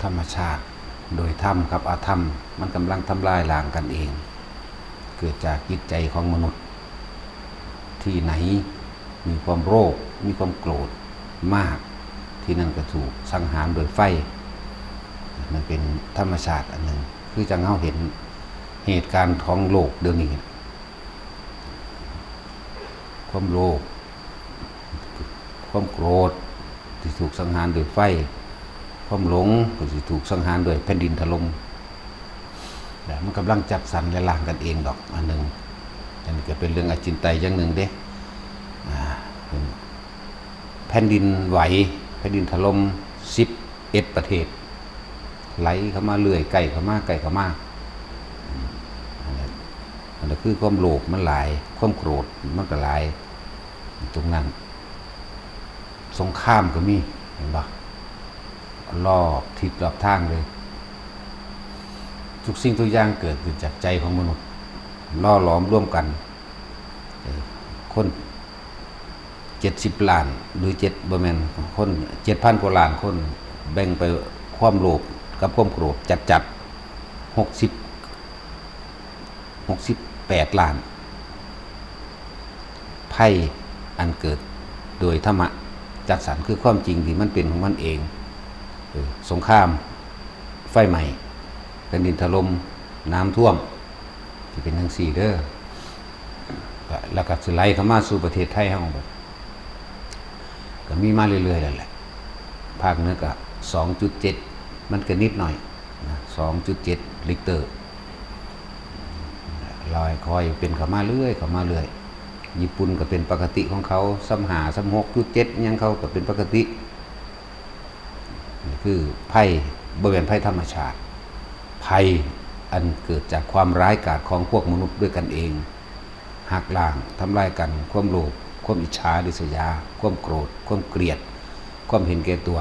ທຳມະຊາດ ໂດຍທຳກັບອະທຳ ມັນກຳລັງທຳລາຍລ້າງກັນເອງ. ເກີດຈາກຈິດໃຈຂອງມະນຸດ ທີ່ໃນມີຄວາມໂລບ ມີຄວາມໂກຣດມາກ ທີ່ນັ້ນກໍຖືກສັງຫານໂດຍໄຟ. ມັນເປັນທຳມະຊາດອັນໜຶ່ງ ຄືຈັ່ງເຮົາເຫັນເຫດການຂອງໂລກດຽວນີ້. ຄວາມໂລບ ຄວາມໂກຣດ ທີ່ຖືກສັງຫານໂດຍໄຟ, ຄວາມຫຼົງກໍຊິຖືກສັງຫານໂດຍແຜ່ນດິນຖະຫຼົ່ມ. ແລະ ມັນກຳລັງຈັດສັນ ແລະ ລ້າງກັນເອງດອກອັນໜຶ່ງ. ອັນນີ້ກໍເປັນເລື່ອງອາຈິນໄຕຢ່າງໜຶ່ງເດ້. ອ່າ ແຜ່ນດິນໄຫວ ແຜ່ນດິນຖະຫຼົ່ມ ສິບເອັດປະເທດ ໄຫຼເຂົ້າມາເລື້ອຍ ໃກ້ເຂົ້າມາ ໃກ້ເຂົ້າມາ. ອືມ ອັນນັ້ນ ອັນນັ້ນຄືຄວາມໂລບມັນຫຼາຍ ຄວາມໂກຣດມັນກໍຫຼາຍ ຕົງນັ້ນ. ສົງຄາມກໍມີ ເຫັນບໍ່? ລອບທິດລອບທາງເລີຍ. ທຸກສິ່ງທຸກຢ່າງເກີດຂຶ້ນຈາກໃຈຂອງມະນຸດ ຫຼໍ່ຫຼອມລວມກັນ. ເອີ ຄົນເຈັດສິບລ້ານ ຫຼື ເຈັດ ບໍ່ແມ່ນ ຄົນເຈັດພັນກວ່າລ້ານຄົນ ແບ່ງໄປຄວາມໂລບກັບຄວາມໂກຣດຈັດໆ ຫົກສິບ ຫົກສິບແປດລ້ານ. ໄພອັນເກີດໂດຍທຳມະຈັດສັນ ຄືຄວາມຈິງທີ່ມັນເປັນຂອງມັນເອງ. ເອີ ສົງຄາມ, ໄຟໄໝ້, ແຜ່ນດິນຖະຫຼົ່ມ, ນ້ຳຖ້ວມ ຊິເປັນຈັ່ງຊີ້ເດີ. ແລ້ວກໍຊິໄຫຼເຂົ້າມາສູ່ປະເທດໄທເຮົາ ກໍມີມາເລື້ອຍໆ ແລ້ວແຫຼະ. ພາກເໜືອກໍສອງຈຸດເຈັດ ມັນກໍນິດໜ້ອຍນະ ສອງຈຸດເຈັດລິກເຕີ ລອຍຄອຍເປັນເຂົ້າມາເລື້ອຍ ເຂົ້າມາເລື້ອຍ. ຍີ່ປຸ່ນກໍເປັນປົກກະຕິຂອງເຂົາ ສາມຫ້າ ສາມຫົກຈຸດເຈັດ ຫຍັງເຂົາກໍເປັນປົກກະຕິ. ນີ້ຄືໄພ ບໍ່ແມ່ນໄພທຳມະຊາດ, ໄພອັນເກີດຈາກຄວາມຮ້າຍກາດຂອງພວກມະນຸດດ້ວຍກັນເອງ. ຫັກລ້າງ ທຳລາຍກັນ ຄວາມໂລບ ຄວາມອິດສາລິດສະຢາ ຄວາມໂກຣດ ຄວາມກຽດ ຄວາມເຫັນແກ່ຕົວ.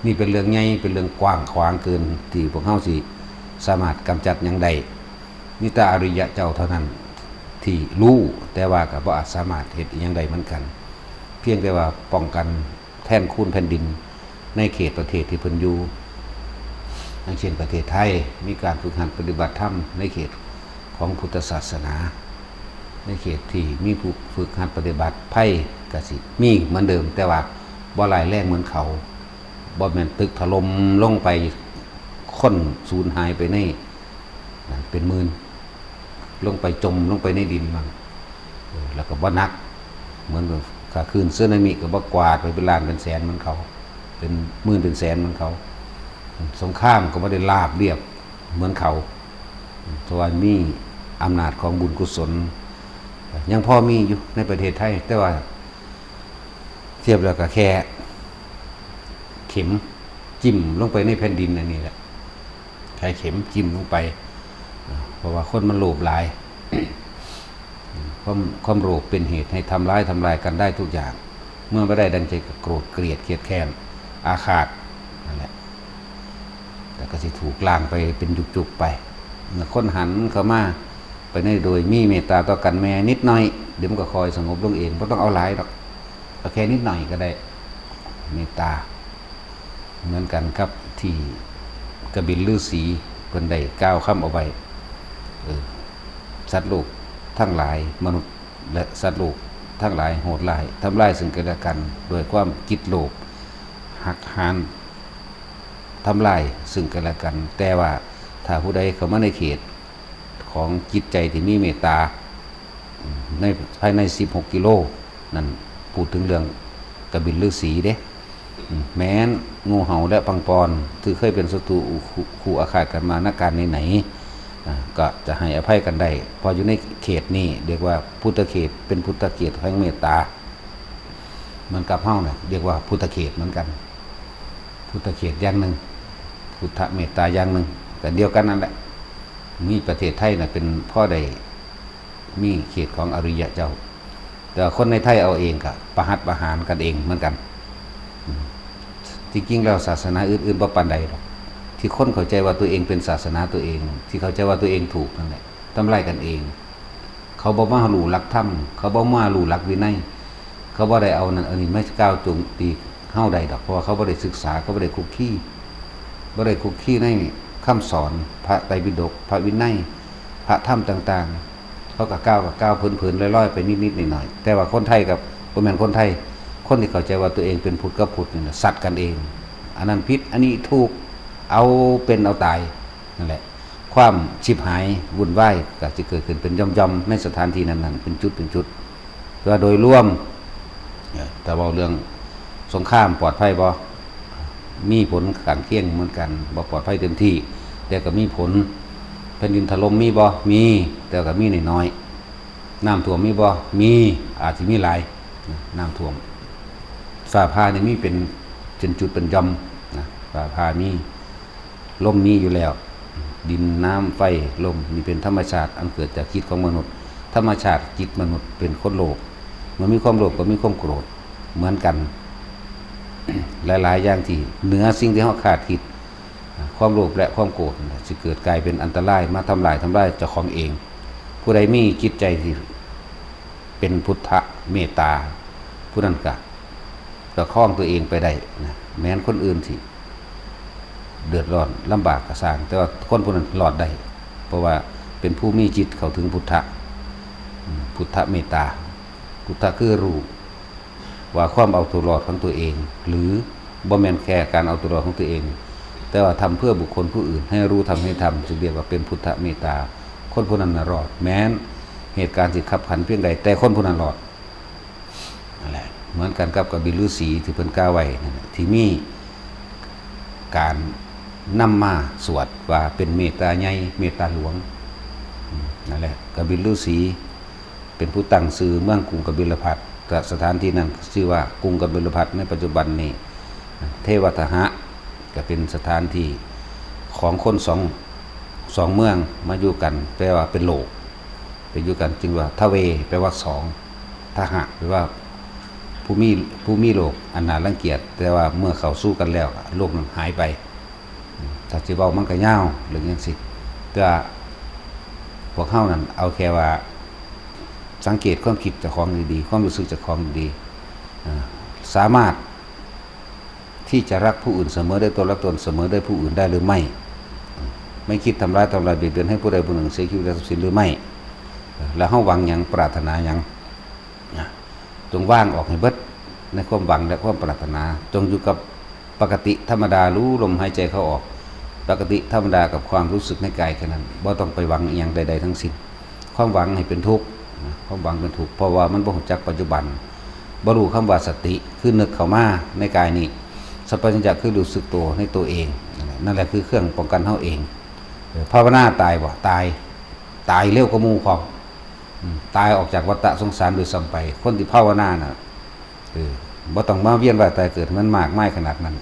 ນີ້ເປັນເລື່ອງໃຫຍ່ ເປັນເລື່ອງກວ້າງຂວາງເກີນທີ່ພວກເຮົາຊິສາມາດກຳຈັດຫຍັງໄດ້. ມີແຕ່ອະລິຍະເຈົ້າເທົ່ານັ້ນທີ່ຮູ້ ແຕ່ວ່າກໍບໍ່ອາດສາມາດເຮັດອີ່ຫຍັງໄດ້ເໝືອນກັນ ພຽງແຕ່ວ່າປ້ອງກັນ ແທນຄູນແຜ່ນດິນໃນເຂດປະເທດທີ່ເພິ່ນຢູ່. ຢ່າງເຊັ່ນ ປະເທດໄທມີການຝຶກຫັດປະຕິບັດທຳໃນເຂດຂອງພຸດທະສາສະໜາ, ໃນເຂດທີ່ມີຜູ້ຝຶກຫັດປະຕິບັດ ໄພກໍຊິມີເໝືອນເດີມ ແຕ່ວ່າບໍ່ຮ້າຍແຮງເໝືອນເຂົາ. ບໍ່ແມ່ນຕຶກຖະຫຼົ່ມລົງໄປ ຄົນສູນຫາຍໄປໃນ ເປັນໝື່ນ ລົງໄປ ຈົມລົງໄປໃນດິນມັນ ເອີ ແລ້ວກໍບໍ່ໜັກ ເໝືອນກັບ ຖ້າຄື້ນສຸນາມິກໍບໍ່ກວາດໄປເປັນລ້ານເປັນແສນເໝືອນເຂົາ ເປັນໝື່ນເປັນແສນເໝືອນເຂົາ. ສົງຄາມກໍບໍ່ໄດ້ລາບລຽບເໝືອນເຂົາ ເພາະວ່າມີອຳນາດຂອງບຸນກຸສົນ ຍັງພໍມີຢູ່ໃນປະເທດໄທ ແຕ່ວ່າທຽບແລ້ວກໍແຄ່ເຂັມ ຈິ້ມລົງໄປໃນແຜ່ນດິນອັນນີ້ແຫຼະ ໃຊ້ເຂັມຈິ້ມລົງໄປ ເພາະວ່າຄົນມັນໂລບຫຼາຍ ຄວາມ ຄວາມໂລບເປັນເຫດໃຫ້ທຳລາຍ ທຳລາຍກັນໄດ້ທຸກຢ່າງ ເມື່ອບໍ່ໄດ້ດັ່ງໃຈກໍໂກຣດ ກຽດ ຄຽດແຄ້ນ ອາຄາດ ນັ້ນແຫຼະ ແລ້ວກໍຊິຖືກລ້າງໄປເປັນຈຸກໆໄປ. ເມື່ອຄົນຫັນເຂົ້າມາໄປໃນໂດຍມີເມດຕາຕໍ່ກັນແມ້ນິດໜ້ອຍ ດຽວມັນກໍຄ່ອຍສະຫງົບລົງເອງ ບໍ່ຕ້ອງເອົາຫຼາຍດອກ ເອົາແຄ່ນິດໜ້ອຍກໍໄດ້ ເມດຕາ. ເໝືອນກັນກັບທີ່ກະບິນລືສີເພິ່ນໄດ້ກ່າວຄຳເອົາໄວ້ ເອີ ສັດໂລກທັງຫຼາຍ ມະນຸດ ແລະ ສັດໂລກທັງຫຼາຍໂຫດຮ້າຍ ທຳລາຍເຊິ່ງກັນແລະກັນດ້ວຍຄວາມກິດໂລບ ຫັກຫານ ທຳລາຍເຊິ່ງກັນແລະກັນ. ແຕ່ວ່າຖ້າຜູ້ໃດເຂົ້າມາໃນເຂດຂອງຈິດໃຈທີ່ມີເມດຕາ ໃນ ພາຍໃນສິບຫົກກິໂລນັ້ນ ພູດເຖິງເລື່ອງກະບິນລືສີເດ້ ແມ່ນງູເຫົ່າ ແລະ ປັງປອນ ທີ່ເຄີຍເປັນສັດຕູຄູ່ອາຄາດກັນມານານການໃດໆ ກໍຈະໃຫ້ອະໄພກັນໄດ້ ເພາະຢູ່ໃນເຂດນີ້ ເອີ້ນວ່າພຸດທະເຂດ ເປັນພຸດທະເຂດແຫ່ງເມດຕາ ເໝືອນກັບເຮົານະ ເອີ້ນວ່າພຸດທະເຂດເໝືອນກັນ ພຸດທະເຂດຢ່າງໜຶ່ງ ພຸດທະເມດຕາຢ່າງໜຶ່ງ ກໍດຽວກັນນັ້ນແຫຼະ. ມີປະເທດໄທນະ ເປັນພໍໄດ້ ມີເຂດຂອງອະລິຍະເຈົ້າ ແຕ່ວ່າຄົນໃນໄທເອົາເອງກະປະຫັດປະຫານກັນເອງເໝືອນກັນ. ອືມ ທີ່ຈິງແລ້ວສາສະໜາອື່ນໆບໍ່ປານໃດດອກ ທີ່ຄົນເຂົ້າໃຈວ່າຕົວເອງເປັນສາສະໜາຕົວເອງ ທີ່ເຂົ້າໃຈວ່າຕົວເອງຖືກນັ້ນແຫຼະ ທຳລາຍກັນເອງ. ເຂົາບໍ່ມາຮູ້ຫຼັກທຳ ເຂົາບໍ່ມາຮູ້ຫຼັກວິໄນ ເຂົາບໍ່ໄດ້ເອົານັ້ນເອົານີ້ມາກ່າວໂຈມຕີເຮົາໄດ້ດອກ ເພາະວ່າເຂົາບໍ່ໄດ້ສຶກສາ ເຂົາບໍ່ໄດ້ຄຸກຄີ. ບໍ່ໄດ້ຄຸກຄີໃນຄຳສອນພະໄຕປິດົກ, ພະວິໄນ, ພະທຳຕ່າງໆ. ເຂົາກໍກ່າວ ກໍກ່າວເຜີນໆ ລອຍໆ ໄປນິດໆ ໜ້ອຍໆ. ແຕ່ວ່າຄົນໄທກັບ ບໍ່ແມ່ນຄົນໄທ, ຄົນທີ່ເຂົ້າໃຈວ່າຕົວເອງເປັນພຸດກັບພຸດນີ້ນະ ສັດກັນເອງ. ອັນນັ້ນຜິດ, ອັນນີ້ຖືກ, ເອົາເປັນເອົາຕາຍ. ນັ້ນແຫຼະ ຄວາມຊິບຫາຍວຸ່ນວາຍກໍຊິເກີດຂຶ້ນເປັນຢ່ອມໆ ໃນສະຖານທີ່ນັ້ນໆ ເປັນຈຸດເປັນຈຸດ. ແຕ່ວ່າໂດຍລວມ ເອີ ຖ້າເວົ້າເລື່ອງສົງຄາມປອດໄພບໍ່? ມີຜົນຂ້າງຄຽງເໝືອນກັນ, ບໍ່ປອດໄພເຕັມທີ່ ແຕ່ກໍມີຜົນ. ແຜ່ນດິນຖະຫຼົ່ມມີບໍ່? ມີ, ແຕ່ກໍມີໜ້ອຍໆ. ນ້ຳຖ້ວມມີບໍ່? ມີ, ອາດຊິມີຫຼາຍ ນ້ຳຖ້ວມ. ຟ້າຜ່ານີ້ມີເປັນ ເປັນຈຸດເປັນຢ່ອມນະ, ຟ້າຜ່າມີ. ລົມມີຢູ່ແລ້ວ, ດິນ, ນ້ຳ, ໄຟ, ລົມ ນີ້ເປັນທຳມະຊາດອັນເກີດຈາກຈິດຂອງມະນຸດ. ທຳມະຊາດຈິດມະນຸດເປັນຄົນໂລບ, ເມື່ອມີຄວາມໂລບກໍມີຄວາມໂກດເໝືອນກັນ. ຫຼາຍໆຢ່າງທີ່ເໜືອສິ່ງທີ່ເຮົາຄາດຄິດ, ຄວາມໂລບ ແລະ ຄວາມໂກດນັ້ນແຫຼະ ຊິເກີດກາຍເປັນອັນຕະລາຍ ມາທຳລາຍ ທຳລາຍເຈົ້າຂອງເອງ. ຜູ້ໃດມີຈິດໃຈທີ່ເປັນພຸດທະເມດຕາ, ຜູ້ນັ້ນກະປະຄອງຕົວເອງໄປໄດ້ນະ, ແມ່ນຄົນອື່ນທີ່ ເດືອດຮ້ອນລຳບາກກໍຊ່າງ, ແຕ່ວ່າຄົນຜູ້ນັ້ນລອດໄດ້ ເພາະວ່າເປັນຜູ້ມີຈິດເຂົ້າເຖິງພຸດທະ, ອືມ, ພຸດທະເມດຕາ. ພຸດທະຄືຮູ້ວ່າຄວາມເອົາຕົວລອດຂອງຕົວເອງ ຫຼື ບໍ່ແມ່ນແຄ່ການເອົາຕົວລອດຂອງຕົວເອງ, ແຕ່ວ່າທຳເພື່ອບຸກຄົນຜູ້ອື່ນ, ໃຫ້ຮູ້ທຳໃຫ້ທຳ, ຈຶ່ງຮຽກວ່າເປັນພຸດທະເມດຕາ. ຄົນຜູ້ນັ້ນນະລອດ, ແມ່ນເຫດການຊິຄັບຂັນພຽງໃດ, ແຕ່ຄົນຜູ້ນັ້ນລອດ. ນັ້ນແຫຼະ ເໝືອນກັນກັບກະບິນລືສີທີ່ເພິ່ນກ່າວໄວ້ນັ້ນແຫຼະ ທີ່ມີການນຳມາສວດວ່າເປັນເມດຕາໃຫຍ່ ເມດຕາຫຼວງ. ອືມ ນັ້ນແຫຼະ ກະບິນລືສີເປັນຜູ້ຕັ້ງຊື່ເມືອງກຸງກະບິນລະພັດ, ກະສະຖານທີ່ນັ້ນຊື່ວ່າກຸງກະບິນລະພັດໃນປັດຈຸບັນນີ້. ເທວະທະຫະ ກະເປັນສະຖານທີ່ຂອງຄົນສອງ ສອງເມືອງມາຢູ່ກັນ, ແປວ່າເປັນໂລກ ໄປຢູ່ກັນ ຈຶ່ງວ່າທະເວ ແປວ່າສອງ, ທະຫະ ແປວ່າຜູ້ມີ ຜູ້ມີໂລກອັນໜ້າລັງກຽດ, ແຕ່ວ່າເມື່ອເຂົ້າສູ່ກັນແລ້ວ ໂລກນັ້ນຫາຍໄປ. ຖ້າຊິເວົ້າມັນກໍຍາວເລື່ອງຈັ່ງຊີ້, ແຕ່ວ່າພວກເຮົານັ້ນເອົາແຄ່ວ່າສັງເກດຄວາມຄິດເຈົ້າຂອງດີໆ, ຄວາມຮູ້ສຶກເຈົ້າຂອງດີໆ, ອາ ສາມາດ ທີ່ຈະຮັກຜູ້ອື່ນສະເໝີດ້ວຍຕົນ ແລະ ຕົນສະເໝີດ້ວຍຜູ້ອື່ນໄດ້ຫຼືໄມ່? ໄມ່ຄິດທຳຮ້າຍ ທຳລາຍ ບຽດບຽນໃຫ້ຜູ້ໃດຜູ້ໜຶ່ງເສຍຊີວິດ ແລະ ຊັບສິນຫຼືໄມ່? ແລ້ວເຮົາຫວັງຫຍັງ ປາດຖະໜາຫຍັງ? ນະ ຈົ່ງວາງອອກໃຫ້ເບິດໃນຄວາມຫວັງ ແລະ ຄວາມປາດຖະໜາ, ຈົ່ງຢູ່ກັບປະກະຕິທຳມະດາ ຮູ້ລົມຫາຍໃຈເຂົ້າອອກ, ປະກະຕິທຳມະດາກັບຄວາມຮູ້ສຶກໃນກາຍແຄ່ນັ້ນ, ບໍ່ຕ້ອງໄປຫວັງອີ່ຫຍັງໃດໆທັງສິ້ນ. ຄວາມຫວັງໃຫ້ເປັນທຸກນະ, ຄວາມຫວັງເປັນທຸກ ເພາະວ່າມັນບໍ່ຮູ້ຈັກປັດຈຸບັນ, ບໍ່ຮູ້ຄຳວ່າສະຕິ ຄືນຶກເຂົ້າມາໃນກາຍນີ້, ສຳປະຊັນຍະ ຄືຮູ້ສຶກໂຕໃນໂຕເອງ. ນັ້ນແຫຼະ ນັ້ນແຫຼະຄືເຄື່ອງປ້ອງກັນເຮົາເອງ. ເອີ ພາວະນາຕາຍບໍ່? ຕາຍ, ຕາຍເລັວກວ່າໝູ່ພ້ອມ. ອືມ ຕາຍອອກຈາກວັດຕະສົງສານດ້ວຍຊ້ຳໄປ. ຄົນທີ່ພາວະນານະ ເອີ ບໍ່ຕ້ອງມາວຽນວ່າຍຕາຍເກີດໃຫ້ມັນມາກມາຍຂະໜາດນັ້ນ.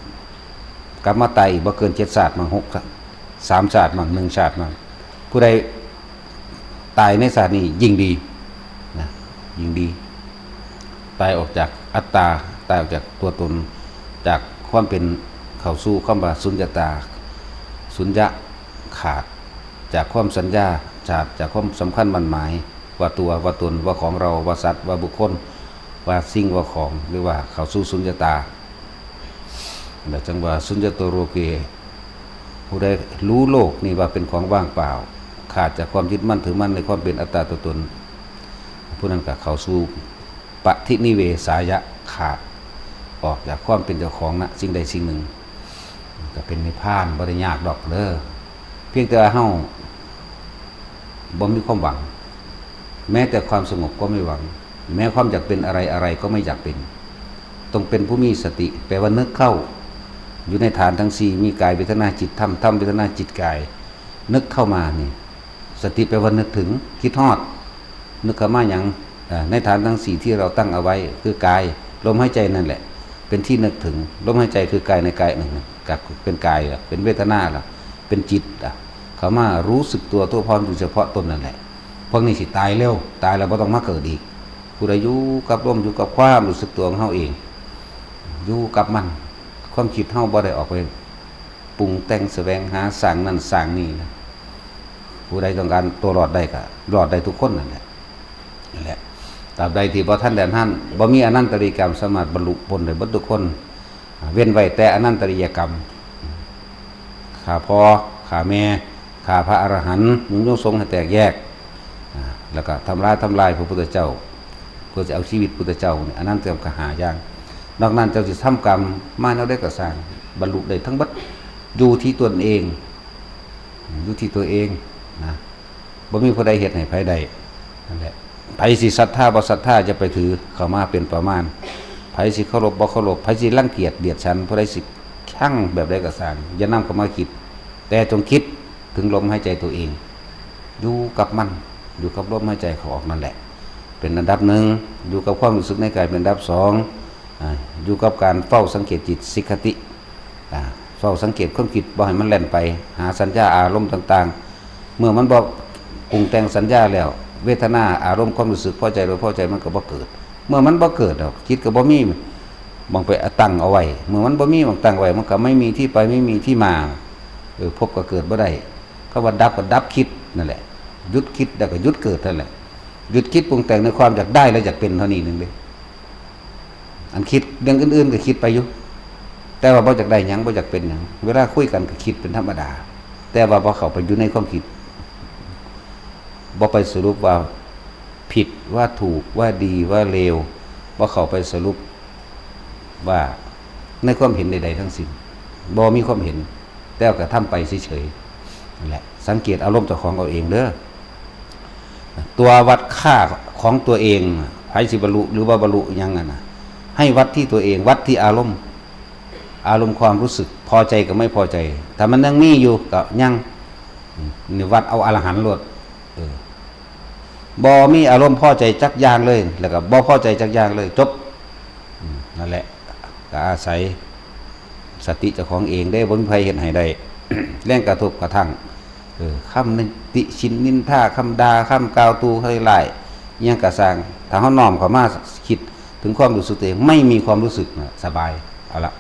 ກັບມາຕາຍອີກບໍ່ເກີນເຈັດຊາດມັ້ງ ຫົກຊາດ ສາມຊາດມັ້ງ ໜຶ່ງຊາດມັ້ງ. ຜູ້ໃດຕາຍໃນຊາດນີ້ຍິ່ງດີນະ, ຍິ່ງດີ. ຕາຍອອກຈາກອັດຕາ, ຕາຍອອກຈາກຕົວຕົນ, ຈາກຄວາມເປັນ ເຂົ້າສູ່ຄຳວ່າສຸນຍະຕາ, ສຸນຍະ ຂາດຈາກຄວາມສັນຍາ, ຂາດຈາກຄວາມສຳຄັນໝັ້ນໝາຍ ວ່າຕົວ ວ່າຕົນ ວ່າຂອງເຮົາ ວ່າສັດ ວ່າບຸກຄົນ ວ່າສິ່ງ ວ່າຂອງ ຫຼືວ່າເຂົ້າສູ່ສຸນຍະຕາ. ແລ້ວຈັ່ງວ່າ ສຸນຍະໂຕໂລເກ, ຜູ້ໃດຮູ້ໂລກນີ້ວ່າເປັນຂອງວ່າງເປົ່າ, ຂາດຈາກຄວາມຍຶດໝັ້ນຖືໝັ້ນໃນຄວາມເປັນອັດຕາຕົວຕົນ, ຜູ້ນັ້ນກໍເຂົ້າສູ່ປະທິນິເວສາຍະ, ຂາດອອກຈາກຄວາມເປັນເຈົ້າຂອງນະສິ່ງໃດສິ່ງໜຶ່ງ, ກໍເປັນນິບພານ, ບໍ່ໄດ້ຍາກດອກເດີ. ພຽງແຕ່ວ່າເຮົາບໍ່ມີຄວາມຫວັງ, ແມ້ແຕ່ຄວາມສະຫງົບກໍໄມ່ຫວັງ, ແມ້ຄວາມຢາກເປັນອະໄລໆກໍໄມ່ຢາກເປັນ. ຕ້ອງເປັນຜູ້ມີສະຕິ, ແປວ່ານຶກເຂົ້າຢູ່ໃນຖານທັງສີ່, ມີກາຍເວທະນາຈິດທຳ, ທຳເວທະນາຈິດກາຍ, ນຶກເຂົ້າມານີ້. ສະຕິແປວ່ານຶກເຖິງ, ຄິດຮອດ. ນຶກເຂົ້າມາຫຍັງ? ເອີ ໃນຖານທັງສີ່ທີ່ເຮົາຕັ້ງເອົາໄວ້ ຄືກາຍ, ລົມຫາຍໃຈນັ້ນແຫຼະ ເປັນທີ່ນຶກເຖິງ. ລົມຫາຍໃຈຄືກາຍໃນກາຍໜຶ່ງ, ກໍເປັນກາຍລະ, ເປັນເວທະນາລະ, ເປັນຈິດລະ, ເຂົ້າມາຮູ້ສຶກຕົວທົ່ວພ້ອມຢູ່ສະເພາະຕົນນັ້ນແຫຼະ. ພວກນີ້ຊິຕາຍເລັວ, ຕາຍແລ້ວບໍ່ຕ້ອງມາເກີດອີກ. ຜູ້ໃດຢູ່ກັບລົມ, ຢູ່ກັບຄວາມຮູ້ສຶກຕົວຂອງເຮົາເອງ, ຢູ່ກັບມັນ. ຄວາມຄິດເຮົາບໍ່ໄດ້ອອກໄປປຸງແຕ່ງ, ສະແຫວງຫາ, ສ້າງນັ້ນສ້າງນີ້ນະ. ຜູ້ໃດຕ້ອງການຕົວລອດໄດ້ກໍລອດໄດ້ທຸກຄົນນັ້ນແຫຼະ. ນັ້ນແຫຼະ ຕາບໃດທີ່ບໍ່ທັນໄດ້ອັນນັ້ນ, ບໍ່ມີອະນັນຕະລິຍກຳ ສາມາດບັນລຸພົ້ນໄດ້ເບິດທຸກຄົນ, ເວັ້ນໄວ້ແຕ່ອະນັນຕະລິຍກຳ. ຂ້າພໍ່ ຂ້າແມ່ ຂ້າພະອະລະຫັນ ຍຸຍົງສົງໃຫ້ແຕກແຍກ ອາ ແລ້ວກໍທຳລາຍ ທຳລາຍພະພຸດທະເຈົ້າ ເພື່ອຈະເອົາຊີວິດພຸດທະເຈົ້ານີ້ ອັນນັ້ນເປັນກະຫ້າຢ່າງ. ນອກນັ້ນເຈົ້າຊິທຳກຳມາແນວໃດກໍຊ່າງ ບັນລຸໄດ້ທັງເບິດ ຢູ່ທີ່ຕົນເອງ ຢູ່ທີ່ຕົວເອງນະ ບໍ່ມີຜູ້ໃດເຮັດໃຫ້ໃຜໄດ້ ນັ້ນແຫຼະ. ໃຜຊິສັດທາບໍ່ສັດທາ ຢ່າໄປຖືເຂົ້າມາເປັນປະມານ. ໃຜຊິເຄົາລົບບໍ່ເຄົາລົບ ໃຜຊິລັງກຽດດຽດສັນ ຜູ້ໃດຊິຊັງແບບໃດກໍຊ່າງ ຢ່ານຳເຂົ້າມາຄິດ ແຕ່ຈົ່ງຄິດເຖິງລົມຫາຍໃຈຕົວເອງ ຢູ່ກັບມັນ ຢູ່ກັບລົມຫາຍໃຈເຂົ້າອອກນັ້ນແຫຼະ ເປັນອັນດັບໜຶ່ງ. ຢູ່ກັບຄວາມຮູ້ສຶກໃນກາຍເປັນອັນດັບສອງ ອາ ຢູ່ກັບການເຝົ້າສັງເກດຈິດ ສິກຂະຕິ ອາ ເຝົ້າສັງເກດຄວາມຄິດ ບໍ່ໃຫ້ມັນແລ່ນໄປຫາສັນຍາອາລົມຕ່າງໆ. ເມື່ອມັນບໍ່ປຸງແຕ່ງສັນຍາແລ້ວ ເວທະນາ ອາລົມ ຄວາມຮູ້ສຶກພໍໃຈບໍ່ພໍໃຈ ມັນກໍບໍ່ເກີດ. ເມື່ອມັນບໍ່ເກີດດອກ ຈິດກໍບໍ່ມີໝ່ອງໄປຕັ້ງເອົາໄວ້. ເມື່ອມັນບໍ່ມີໝ່ອງຕັ້ງໄວ້ ມັນກໍໄມ່ມີທີ່ໄປ ໄມ່ມີທີ່ມາ. ເອີ ພົບກໍເກີດບໍ່ໄດ້. ຄຳວ່າດັບກໍດັບຄິດນັ້ນແຫຼະ. ຢຸດຄິດແລ້ວກໍຢຸດເກີດນັ້ນແຫຼະ. ຢຸດຄິດປຸງແຕ່ງໃນຄວາມຢາກໄດ້ ແລະ ຢາກເປັນເທົ່ານີ້ໜຶ່ງເດ້. ອັນຄິດເລື່ອງອື່ນໆກໍຄິດໄປຢູ່ ແຕ່ວ່າບໍ່ຢາກໄດ້ຫຍັງ ບໍ່ຢາກເປັນຫຍັງ. ເວລາຄຸຍກັນກໍຄິດເປັນທຳມະດາ ແຕ່ວ່າບໍ່ເຂົ້າໄປຢູ່ໃນຄວາມຄິດ ບໍ່ໄປສະຫຼຸບວ່າຜິດ ວ່າຖືກ ວ່າດີ ວ່າເລວ ບໍ່ເຂົ້າໄປສະຫຼຸບວ່າໃນຄວາມເຫັນໃດໆທັງສິ້ນ ບໍ່ມີຄວາມເຫັນ ແຕ່ກະທຳໄປເສີຍໆ ນັ້ນແຫຼະ. ສັງເກດອາລົມເຈົ້າຂອງເອົາເອງເດີ. ຕົວວັດຄ່າຂອງຕົວເອງ ໃຜຊິບັນລຸ ຫຼືວ່າບໍ່ບັນລຸຫຍັງນັ້ນນະ ໃຫ້ວັດທີ່ຕົວເອງ ວັດທີ່ອາລົມ ອາລົມຄວາມຮູ້ສຶກພໍໃຈກັບໄມ່ພໍໃຈ. ຖ້າມັນຍັງມີຢູ່ກໍຍັງ ນີ້ວັດເອົາອະລະຫັນໂລດ. ເອີ ບໍ່ມີອາລົມພໍໃຈຈັກຢ່າງເລີຍ ແລ້ວກໍບໍ່ພໍໃຈຈັກຢ່າງເລີຍ ຈົບ. ອືມ ນັ້ນແຫຼະ ກໍອາໄສສະຕິເຈົ້າຂອງເອງເດ້ ບໍ່ມີໃຜເຮັດໃຫ້ໄດ້. ແຮງກະທົບກະທັ່ງ ເອີ ຄຳຕິຊິນນິນທາ ຄຳດ່າ ຄຳກ່າວຕູໃສ່ຮ້າຍ ອີ່ຫຍັງກະຊ່າງ ຖ້າເຮົານ້ອມເຂົ້າມາຄິດເຖິງຄວາມຮູ້ສຶກຕົວເອງ ໄມ່ມີຄວາມຮູ້ສຶກນະ ສະບາຍ. ເອົາລະ